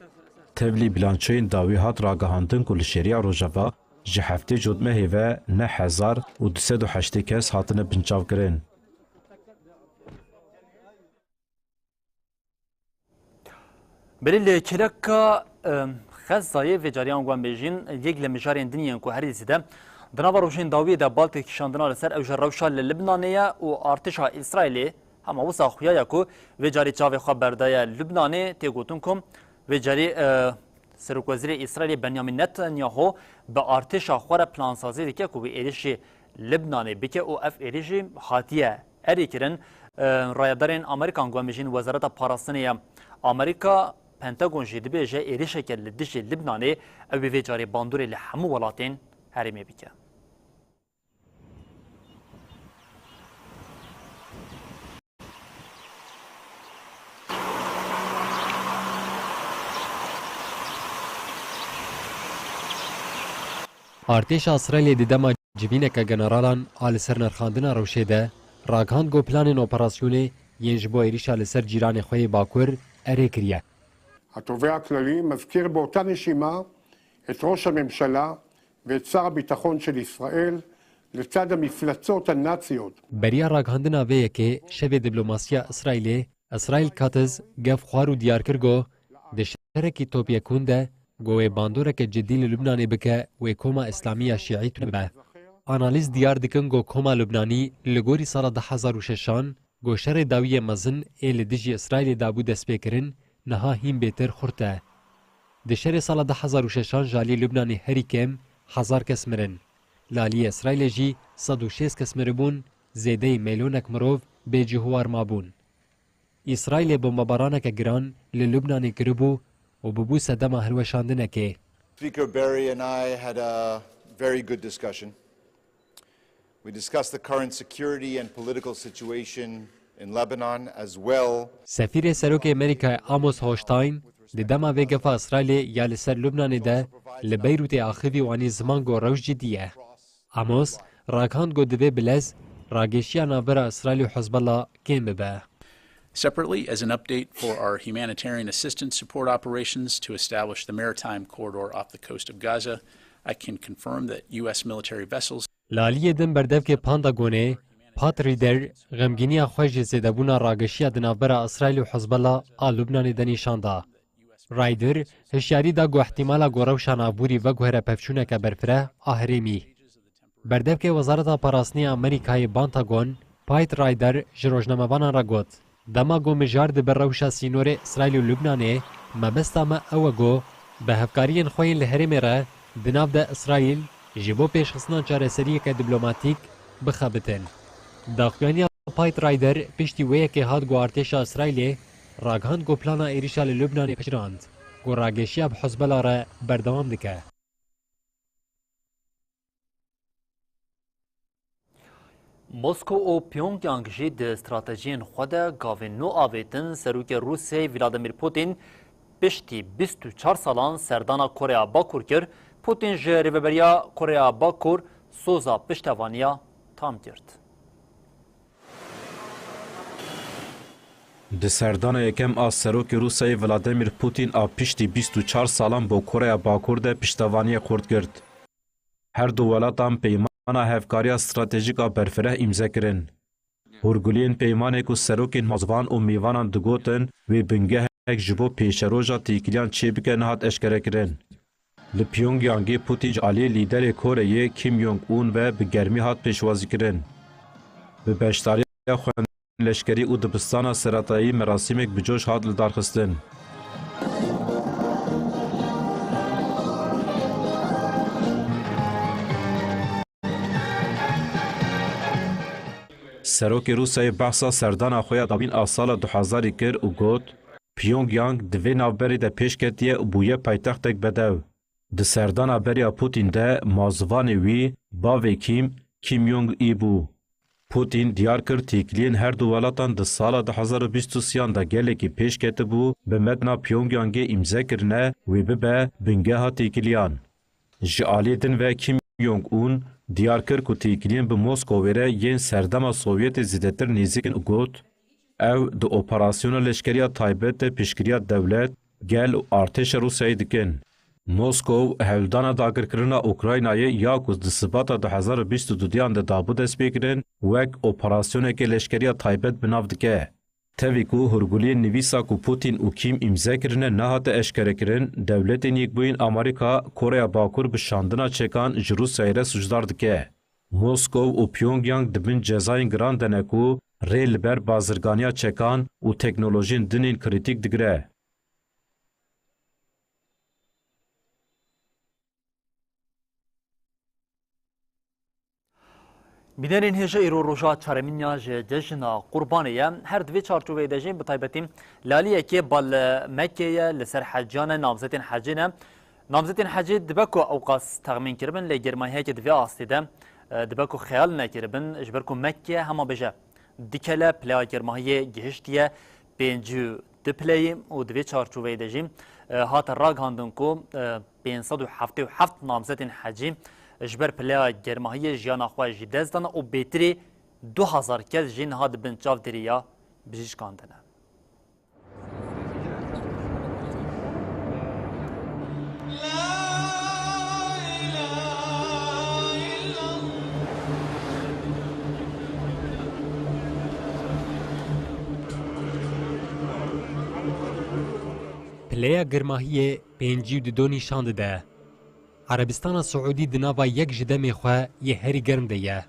Tevlî bilançoyên dawî hat ragihandin ku li şeriya Rojava ji heftê cotmehê ve neh hezar û du sed û heştê kes hatine binçavkirin. Berî li kêleka, em, Xezayê vê carî an guan bêjin, yek li mijarên din yên ku herî zêde di nava rojên dawiyê de bal tê kişandina li ser ew ji rewşa li Libnanê ye û artêşa Îsraîlê hema wisa xuya ye ku vê carî çavê xwe berdaye Libnanê, tê gotin ku vê carî, e, Serokwezîrê Îsraîlê Benyamin Netanyahu bi artêşa xwe re plansazî dike ku wî êrişî Libnanê bike û ev êrîş jî hatiye erêkirin. E, rayedarên Amerîkan, ku em bêjin Wezareta Parastinê ya Amerîka, Pentagon jî dibêje êrişeke li dijî Libnanê ew ê vê carê bandorê li hemû welatên herêmê bike. Artêşa Îsraîlê di dema civîneke generalan a li ser nirxandina rewşê de ragihand ku planên operasyonê yên ji bo êrîşa li ser cîranê xwe yê Bakur erê kiriye. התובע הכללי מזכיר באותה נשימה את ראש הממשלה ואת שר הביטחון של ישראל לצד המפלצות הנאציות. Beriya ragihandina vê yekê şevê diplomasiya Îsraîlê, Îsraîl Katz, gef xwar û diyar kir ku di şerekî topyekûn de ku wê bandoreke cidî li Lubnanê bike, wê koma Îslamî ya Şîît bibe. Analîst diyar dikin ku koma Lubnanî li gorî sala du hezar û şeşan ku şerê dawiyê mezin ê li dijî Îsraîlê dabû destpêkirin, niha hîn bêtir xurt e. Di şerê sala du hezar û şeşan ji alî Lubnanê herî kêm hezar kes mirin. Li aliyê Îsraîlê jî sed û şêst kes miribûn, zêdeyî melyonek mirov bê cih û war mabûn. Îsraîlê bombebaraneke giran li Lubnanê kiribû û bibû sedema hilweşandinekê. Speaker Berry and I had a very good discussion. We discussed the current security and political situation in Lebanon as well. Sefîrê Serokê Amerîkayê Amos Hochstein di dema vê gefa Îsraîlê ya li ser Lubnanê de li Beyrûtê axivî û anî ziman ku rewş cidî ye. Amos ragihand ku divê bi lez ragêşiya navbera Îsraîl û Hezbollah kêm bibe. Separately, as an update for our humanitarian assistance support operations to establish the maritime corridor off the coast of Gaza, I can confirm that U S military vessels Li aliyê din berdevkê Pentagonê, Pat Ryder, xemgîniya xwe ji zêdebûna ragişiya di navbera Îsraîl û Hezbollah a Lubnanê de nîşan da. Ryder hişyarî da ku ihtimala ku rewşa navborî veguhere pevçûneke berfireh a herêmî. Berdevkê Wezareta Parastinê ya Amerîkayê Pentagon, Pat Ryder ji rojnamevanan re got, Dema ku mijar dibe rewşa sînorê Îsraîl û Lubnanê, mebesta me ew e ku bi hevkariyên xwe yên li herêmê re di nav de Îsraîl ji bo pêşxistina çareseriyeke diplomatîk bixebitin. Daxuyaniya Pat Ryder piştî wê yekê hat ku artêşa Îsraîlê ragihand ku plana êrîşa li Lubnanê pişirand, ku ragêşiya bi Hezbollah re berdewam dike. Moskow û Pyongyang jî di stratejiyên xwe de gavên nû avêtin. Serokê Rûsyayê Vladimir Putin piştî bîst û çar salan serdana Koreya Bakur kir. Putin ji Rêveberiya Koreya Bakur soza piştevaniya tam girt. Di serdana yekem a Serokê Rûsyayê Vladimir Putin a piştî bîst û çar salan bo Koreya Bakur de piştevaniyê xurt girt. Her du welatan peymana hevkariya stratejîk a berfireh îmze kirin. Hûrguliyên peymanê ku serokên hozvan û mêvanan digotin, wê bingehek ji bo pêşeroja têkiliyan çêbike nehat eşkerekirin. Li Pyongyangê Putin ji aliyê lîderê Koreyê Kim Jong-un ve bi germî hat pêşwazîkirin. Bi beşdariya xwendin leşkerî û dibistana seretayî merasîmek bi coş hat lidarxistin. Serokê Rûsyayê behsa serdana xwe ya dawîn a sala du hezarî kir û got, Pyongyang di vê navberê de pêş ketiye û bûye paytextek bedew. Di serdana beriya Putin de mazivanê wî, bavê Kim, Kim Jong-il bû. Putin diyar kir têkiliyên her du welatan di sala du hezar û bîst û sêyan de gelekî pêş ketibû, bi metna Pyongyangê îmze kirine wê bibe bingeha têkiliyan. Ji alî din ve Kim Jong-un diyar kir ku têkiliyên bi Moskowê re yên serdema Sovyetê zêdetir nêzîk in û got, Ew di operasyona leşkeriya taybet de piştgiriya dewlet, gel û artêşa Rûsyayê dikin. Moskow hewldana dagirkirina Ukraynayê ya ku di Sibata du hezar û bîst û duduyan de dabû destpêkirin, wek operasyoneke leşkeriya taybet bi nav dike. Tevî ku hûrguliyên nivîsa ku Putin û Kim îmze kirine nehate eşkerekirin, Dewletên Yekbûyîn Amerîka Koreya Bakur bi şandina çekan ji Rûsyayê re sûcdar dike. Moskow û Pyongyang di bin cezayên giran de ne ku rê li ber bazirganiya çekan û teknolojiyên din ên krîtîk digire. Bînerên hêja, îro roja çaremîn ya ji cejna Qurbanê ye. Her di vê çarçoveyê de jî bi taybetî li aliyekê bal li Mekkê ye, li ser heciyan e, namzetên hecê ne. Namzetên hecê dibe ku ewqas texmîn kiribin, lê germahiyeke di vê astê de, e, dibe ku xeyal nekiribin, ji ber ku Mekke hema bêje dikele, pileya germahiyê gihiştiye pêncî û du pileyî û di vê çarçoveyê de jî, e, hate ragihandin ku, e, pênc sed û heftê û heft namzetên hecî ji ber pileya germahiyê jiyana xwe ji dest dane û bêtirî du hezar kes jî niha di bin çavdêriya bijîşkan de ne. Pileya germahiyê pêncî û du nîşan dide. Erebistana Siûdî di nava yek ji demê xwe yê herî germ de ye.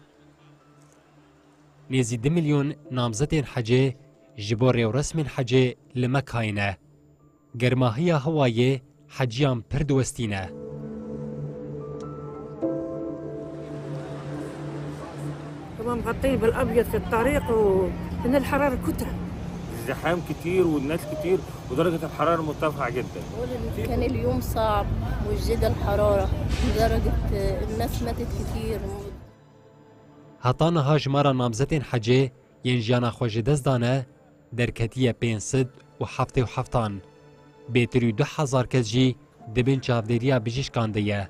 Nêzî du milyon namzetên hecê ji bo rêwresmên hecê li Mekayê ne. Germahiya hewayê heciyan pir diwestîne. هم مغطين بالأبيض في الطريق وهنا الحرارة كترة. الزحام كتير والناس كتير ودرجة الحرارة مرتفعة جدًا. كان اليوم صعب وشديد الحرارة لدرجة الناس ماتت كتير. Heta niha jimara namzetên hecê yên jiyana xwe ji dest dane derketiye pênc sed û heftê û heft an. Bêtir û du hezar kes jî di bin çavdêriya bijîşkan de ye.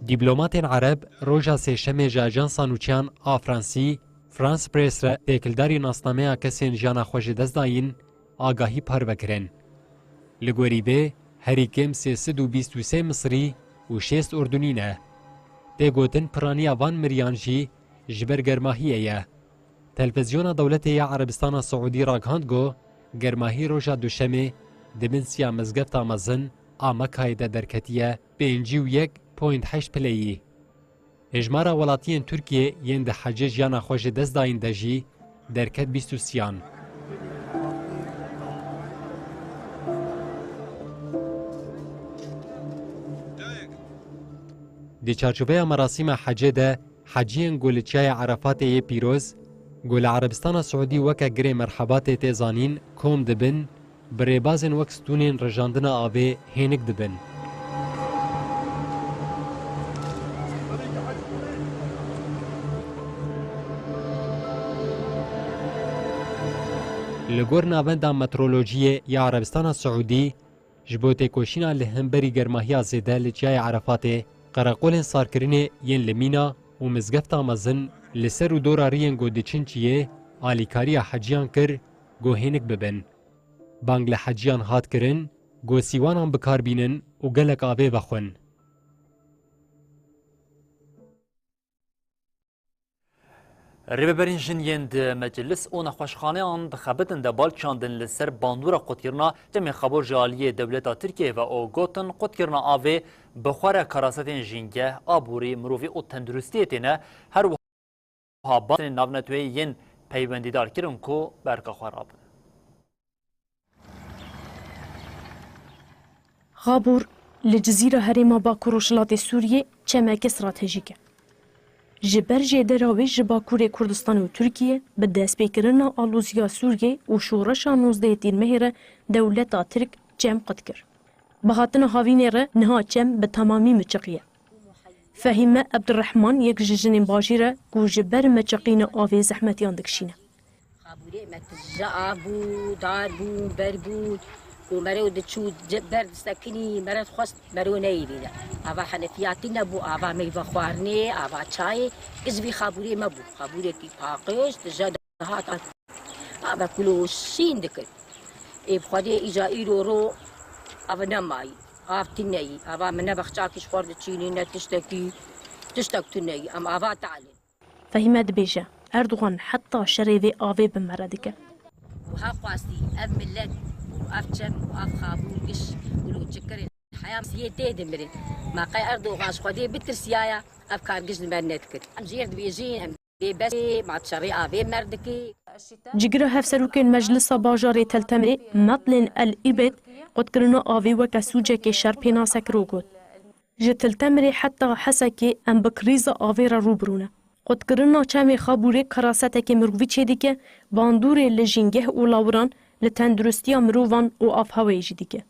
Dîplomatên Ereb roja Sêşemê ji ajansa nûçeyan a Fransî, France Press re têkildarî nasnameya kesên jiyana xwe ji dest dayîn, agahî parve kirin. Li gorî vê, herî kêm sê sed û bîst û sê Misrî û şêst Urdunî ne. Tê gotin piraniya van miriyan jî ji ber germahiyê ye. Televîzyona dewletê ya Erebistana Siûdî ragihand ku germahî roja Duşemê di bin siya mizgefta mezin a Mekayê de derketiye pêncî û yek point heşt pileyî. Hejmara welatiyên Tirkiyê yên di hecê jiyana xwe ji dest dayîn de jî derket bîst û sêyan. Di çarçoveya merasîma hecê de, heciyên ku li Çiyayê Erefatê yê pîroz, ku li Erebistana Siûdî weke girê merhebatê tê zanîn, kom dibin, bi rêbazên wek stûnên rijandina avê hênik dibin. Li gor Navenda Meteorolojiyê ya Erebistana Siûdî, ji bo têkoşîna li hemberî germahiya zêde li Çiyayê Erefatê, qereqolên sarkirinê yên li Mîna û Mizgefta Mezin li ser û dora riyên ku diçin çiyê, alîkariya heciyan kir ku hênik bibin. Bang li heciyan hat kirin ku sîwanan bi kar bînin û gelek avê vexwin. Rêveberên jin yên di meclis û nexweşxaneyan dixebitin de bal çandin li ser bandora qutkirina çemê Xabor ji aliyê dewleta Tirkiyeyê ve û gotin, qutkirina avê bi xwe re karasetên jîngeh, aborî, mirovî û tenduristiyê têne, her wiha bandorên navneteweyî yên peywendîdar kirin ku berka xwe rabin. Xabor li Cizîra herêma Bakur Rojhilatê Sûriyê çemeke stratejîk e. Ji ber jêdera wê ji Bakurê Kurdistan û Tirkiye bi destpêkirina aloziya Sûriyê û şoreşa nozdehê Tîrmehê re dewleta Tirk çem qut kir. Bi hatina havînê re niha çem bi temamî miçiqiye. Fehîme Ebdirehman yek ji jinên bajêr e ku ji ber miçiqîna avê zehmetiyan dikişîne. Xabûrê me tije av bû, dar bû, ber bû. Ku mero diçû ce-, ber disekinî, mere dixwest mero neyîrîne. Ava henefiya tune bû, ava meyve xwarinê, ava çayê. Giş vî xabûrê me bû. Xabûrekî paqij, tije dihat. Ava kulo şîn dikir. Ê bi Xwedê îca îro ro ava nemayî. Av tuneyî. Ava min ne bexçakî ji xwe re diçînî, ne tiştekî, tiştek tuneyî. Em ava talin. Fehîme dibêje, Erdogan heta şerê vê avê bi me re dike. Wiha xwastî ev milet û ev çem û ev xabûr giş û lûçikirin heya siyê tê dimirin. Ma qey Erdogan ji Xwedê bitirsiyaya, ev kar giş li me nedikir. Em jêr dibêjin, em bê besê, ma şerê avê mer dikî. Cîgira hevserokên Meclisa Bajarê Teltemirê, Metlên El Îbêd, qutkirina avê weke sûcekê şer pênase kir û got, Ji Tiltemirê heta Hesekê em bi krîza avê re rû bi rû ne. Qutkirina çemê Xabûrê karasetekê mirovî çêdike, bandorê li jîngeh û lawiran, li tenduristiya mirovan û avhewayê jî dike.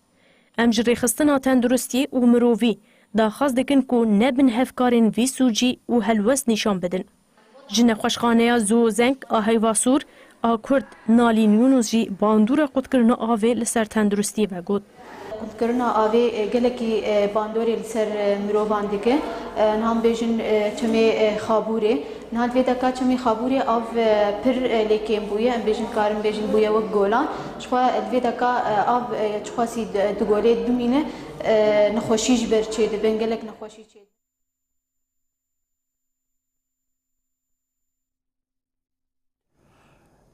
Em ji rêxistina tenduristiyê û mirovî daxwaz dikin ku nebin hevkarên vî sûcî û helwest nîşan bidin. Ji nexweşxaneya Zozeng a Heyvasûr a Kurd Nalîn Yûnus jî bandora qutkirina avê li ser tenduristiyê ve got. Qutkirina avê, e, gelekî, e, bandorê li ser, e, mirovan dike. E, niha em bêjin, e, çemê, e, Xabûrê. Niha di vê deka çemê Xabûrê av, e, pir, e, lê kêm bûye. Em bêjin, karin bêjin bûye wek golan. Jixwe di vê deka, e, av, e, çiqasî di, di golê dimîne, e, nexweşî ji ber çêdibin, gelek nexweşî çêdibin.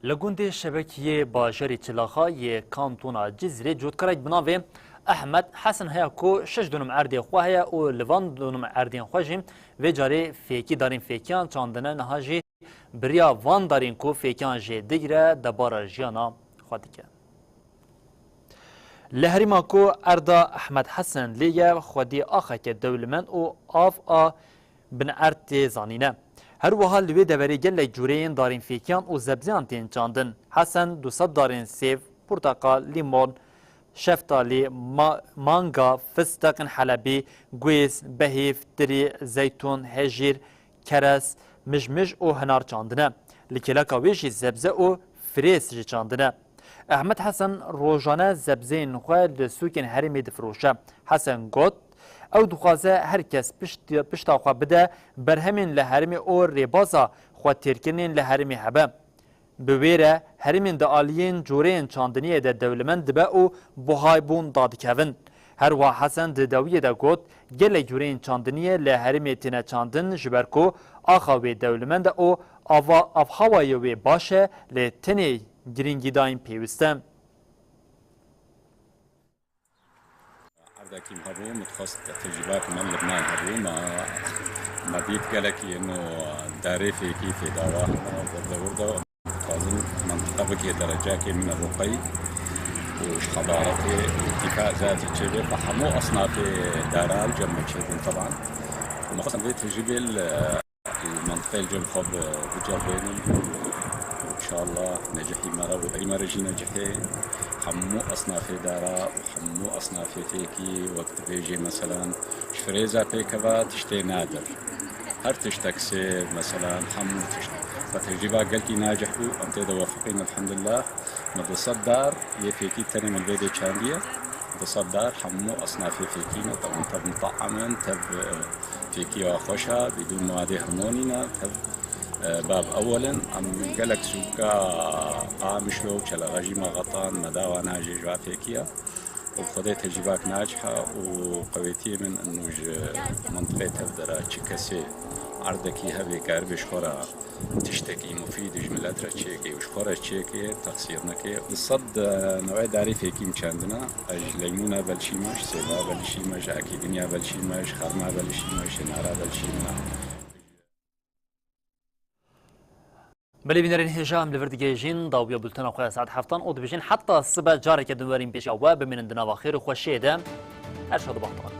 Li gundê Şebekiyê bajarê Çilaxa yê kantona Cizîrê cotkarek bi navê Ehmed Hesen heye ku şeş dunum erdê xwe heye û li van dunum erdên xwe jî vê carê fêkî darên fêkiyan çandine, niha jî bi riya van darên ku fêkiyan jê digire debara jiyana xwe dike. Li herêma ku erda Ehmed Hesen lê ye, xwedî axeke dewlemend û av a binerd tê zanîne. Her wiha li wê deverê gelek cûreyên darên fêkiyan û zebzeyan tên çandin. Hesen du sed darên sêv, porteqal, lîmon, şeftalî, ma-, manga, fisteqên helebî, guêz, behîv, tirî, zeytûn, hejîr, keres, mijmij û hinar çandine. Li kêleka wê jî zebze û firêz jî çandine. Ehmed Hesen rojane zebzeyên xwe li sûkên herêmê difiroşe. Hesen got, ew dixwaze her kes pişt-, pişta xwe bide berhemên li herêmê û rêbaza xwe têrkirinên li herêmê hebe. Bi wê re herêmên di aliyên coreyên çandiniyê de dewlemend dibe û buhaybûn dadikevin. Her wiha Hesen di dawiyê de got, gelek coreyên çandiniyê li herêmê têne çandin, ji ber ku axa wê dewlemend e û ava-, avhewayê wê baş e, lê tenê girîngîdayîn pêwist e. Erdekî min hebû, min dixwest tecrîbeyek min li binayê hebû. Me, me dît gelekî ino darê fêkî tê dawa hene, wirde wirde. Dixwazin mentiqe bigihê derecakê min e roqeyî û ji xebaretê îrtîka ziyadî çêbe bi hemû esnafê daran cem me çêbûn teban. Me xwestin vê tecrîbê li, li mentiqeyê li cem xwe bi-, biceribênin û înşallah necihî me re û herî me re jî necihê hemû esnafê dara û hemû esnafê fêkî wek dibêjê meselan ji firêza pêkeve tiştê nadir. Her tiştek sê, meselan, hemû tişt. Ve tecrîba gelkî nacih bû, em tê de wefiqîn, elhamdulillah. Me du sed dar yê fêkî tenê min vê dê çandiye. Du sed dar hemû esnafê fêkî ne, tevan tev mutaem in, tev, e, fêkiya xweş e, bidûn muadê hormonî ne, tev, e, bab ewel in. Em gelek sûka Qamişlo û Çelexa jî me xetan, me dawa nacê ji va fêkiya. û bi Xwedê tecrîbak nacih e û qewetiyê min ino ji mentiqê tev de re çi kesê erdekî hevê karibe ji xwe re tiştekî mufîd ji milet re çêke û ji xwe re çêke, texsîr neke. Di sed, e, newey darê fêkî min çandine. Ez ji leymûna belşî me, ji sêva belşî me, ji akîdiniya belşî me, ji xerma belşî me, ji nara belşî me. Belê bînerên hêja, em li vir digihêjin dawiya bultena xwe ya saet heftan û dibêjin heta sibe careke din werîn pêşiya we, bimînin di nava xêr û xweşiyê de. Her şad û baxtewar.